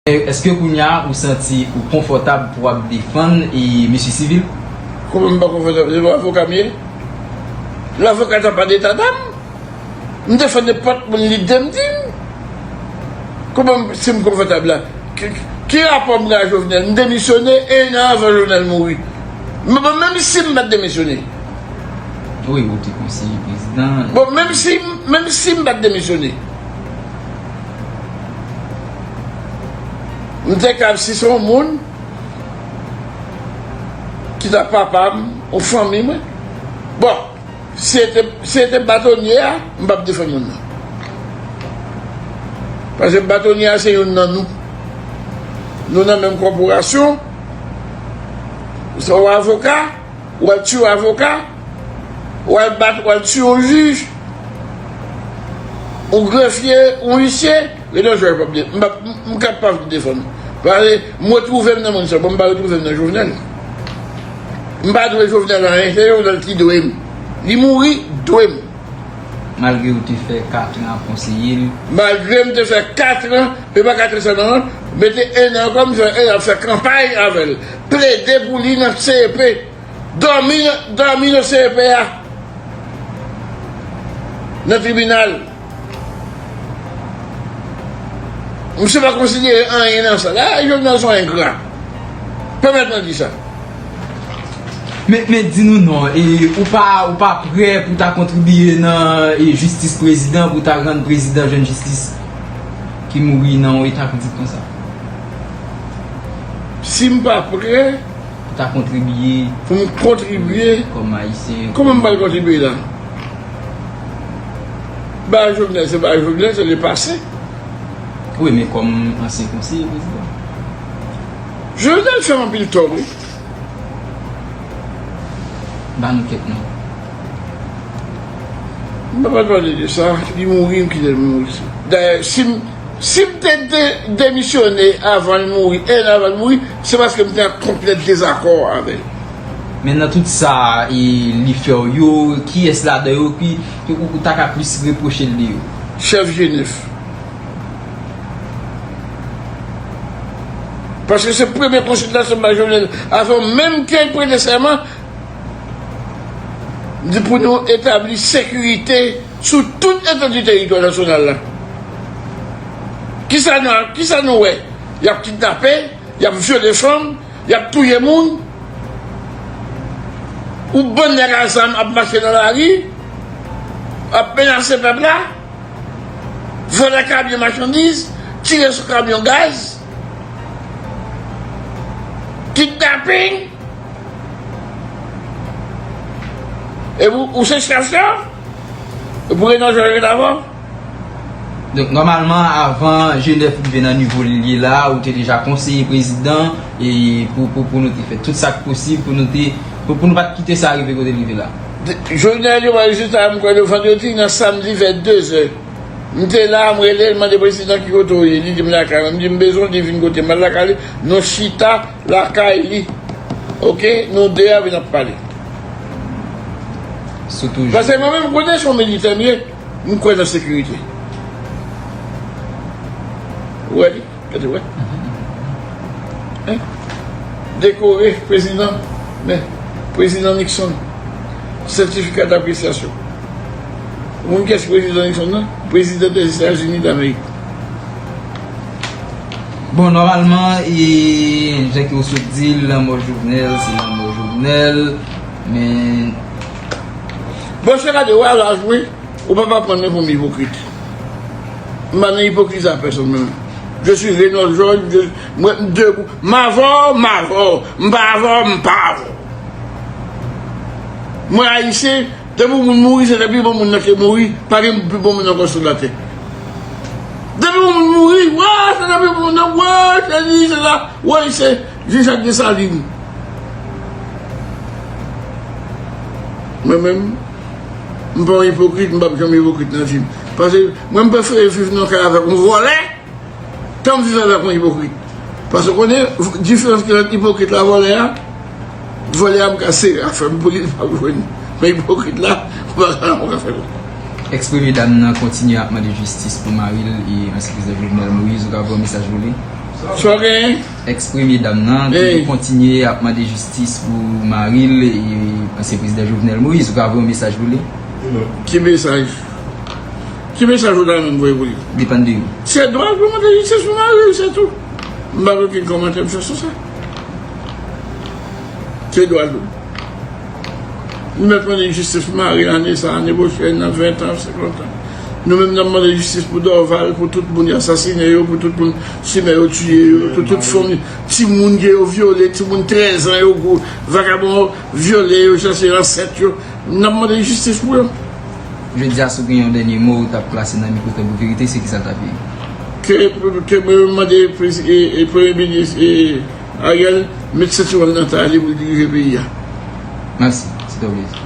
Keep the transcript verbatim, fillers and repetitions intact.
Èske kounye a ou santi ou konfòtab pou w ap defann e mesye Civil? Kòman m pa konfòtab? Se pa avoka m ye? Lavoka ta pa de tata m. M defann nenpòt moun li de m di m. Kòman m, si m konfòtab la? Ki, ki rapò m gen a Jovenel? M demisyone en an avan Jovenel mouri. Men bon, menm si m pa t demisyone. Wi, ou te konseye prezidan. Bon, menm si, menm si m pa t demisyone. M te ka, si se yon moun ki ta papa m, ou fanmi mwen. Bon, si se te, si se te batonye a, m p ap defann moun nan. Paske batonye a se youn nan nou. Nou nan menm kòporasyon. Se yon avoka. W al tiye yon avoka, w al bat, w al tiye yon jij, yon grefye, yon isye, Renold Georges p ap de-, m p ap, m, m kap pa vin defann. Paske m retwouve m nan moun sa, bon, m pa retwouve m nan Jovenel. M pa dwe Jovenel anyen, se Jovenel ki dwe m. Li mouri, dwe m. Malgre ou te fè kat an ap konseye l. Malgre m te fè kat an, e pa kat an sèlman, mete en an ankò, m fè en an ap fè kanpay avè l. Plede pou li nan C E P. Dòmi, dòmi nan C E P a. Nan tribinal. Misye pa konsidere anyen nan sa. La, Jovenel se yon engra. Pèmèt mwen di sa. Men, men di nou non, e, ou pa, ou pa prè pou ta kontribiye nan, e, jistis prezidan, pou ta rann prezidan jwenn jistis ki mouri nan yon eta kritik konsa? Si m pa prè, pou ta kontribiye. Pou m kontribiye. Kòm Ayisyen. Kòman m pral kontribiye la? Ba Jovenel, se ba Jovenel, se le pase. Wi, men kòm ansyen konseye prezidan. Jovenel fè m anpil tò, wi. Ba nou kèk non. M pa pral pale de sa, li mouri, m kite l mouri. Dayè, si m, si m te de-, demisyone avan l mouri, en an avan l mouri, se paske m te an konplèt dezakò avè l. Men nan tout sa, e, li fè w yo, kiyès ladan yo ki, ki ou, ou ta ka plis repwoche l de yo? Chèf G nèf. Paske se premye konsiltasyon m bay Jovenel, avan menm ke l prete sèman, di pou nou etabli sekirite sou tout etandi teritwa nasyonal la. Kisa nou, kisa nou wè? Y ap kidnape, y ap vyole fanm, y ap touye moun. Yon bann nèg a zam ap mache nan lari, ap menase pèp la, vòlè kamyon machandiz, tire sou kamyon gaz, kidnaping. E ou, ou se chèf yo? Epi Renold Georges ret avè w? Donk, nòmalman, avan G nèf rive nan nivo l ye la, ou te deja konseye prezidan, e pou, pou, pou nou te fè tout sa k posib, pou nou te, pou, pou nou pa t kite sa rive kote l rive la. De-, Jovenel, yo ba rezilta, m kwè, le vandredi, nan samdi, vè de zè. M te la, m rele l, mande prezidan ki kote w ye. Li di m lakay mwen. M di m bezwen w, li vin kote m. M al lakay li, nou chita lakay li. Oke? Nou de a vin ap pale. Sou toujou. Paske mwen menm, m konnen se yon militè m ye, m kwè nan sekirite. Ou wè li? Gade, wè. Hein? Dekore prezidan, men, prezidan Nixon. Sètifika d'apresyasyon. Ou konn kiyès prezidan Nixon nan? Prezidan Dèzetazini Damerik. Bon, nòmalman, e, jan ke ou sot di l, lanmò Jovenel, se lanmò Jovenel, men. Bon, se gade, wè, laj, wi. Ou pa pa pran mwen pou m ipokrit. M pa nan ipokrizi a pèsonn mwen menm. Je suis Renold Georges, je, mwen, m debout. M avè w, m avè w. M pa avè w, m pa avè w. Mwen ayisyen, depi yon moun mouri, se te pi bon moun nan ki mouri, pa gen pi bon moun ankò sou latè. Depi yon moun mouri, wè, se te pi bon moun nan, wè, se li, se sa, wè, se Jean Jacques Dessalines. Mwen menm, m pa yon ipokrit, m p ap janm ipokrit nan vi m. Paske mwen, m prefere viv nan kay avèk yon vòlè, tan m viv avèk yon ipokrit. Paske w konnen, diferans ki ant ipokrit la, vòlè a, vòlè a m ka sere afè m pou li, li p ap jwenn. Men ipokrit la, ou pa ka, ou ka fè l. Eks premye dam nan kontinye ap mande jistis pou mari l e ansyen prezidan Jovenel Moïse, ou ka voye yon mesaj pou li? Sa w genyen? Èks premye dam nan ki kontinye ap mande jistis pou mari l, e ansyen prezidan Jovenel Moïse. Ou ka voye yon mesaj pou li? Ki mesaj? Ki mesaj ou ta menm voye pou li? Depann de ou. Se dwa l pou mande jistis pou mari l, se tou. M pa gen okenn kòmantè m fè sou sa. Se dwa l. Nou mèt mande jistis pou mari l ane sa, ane pwochèn, nan ven tan, senkant tan. Nou menm n ap mande jistis pou Dorval, pou tout moun y asasinen yo, pou tout moun chimè yo tiye yo, pou tout fanmi, timoun ke yo vyole, timoun trèz an yo, gwo vakabon yo vyole yo, chache ansèt yo. N ap mande jistis pou yo. Jodi a, si w gen yon dènye mo ou t ap plase nan mikwo Tanbou Verite, se kisa l t ap ye? Ke, ke mwen mande prezi- e, e, Premye Minis e, Ariel met sentiwon l nan tay li pou l dirije peyi a. Mèsi. Se te yon plezi.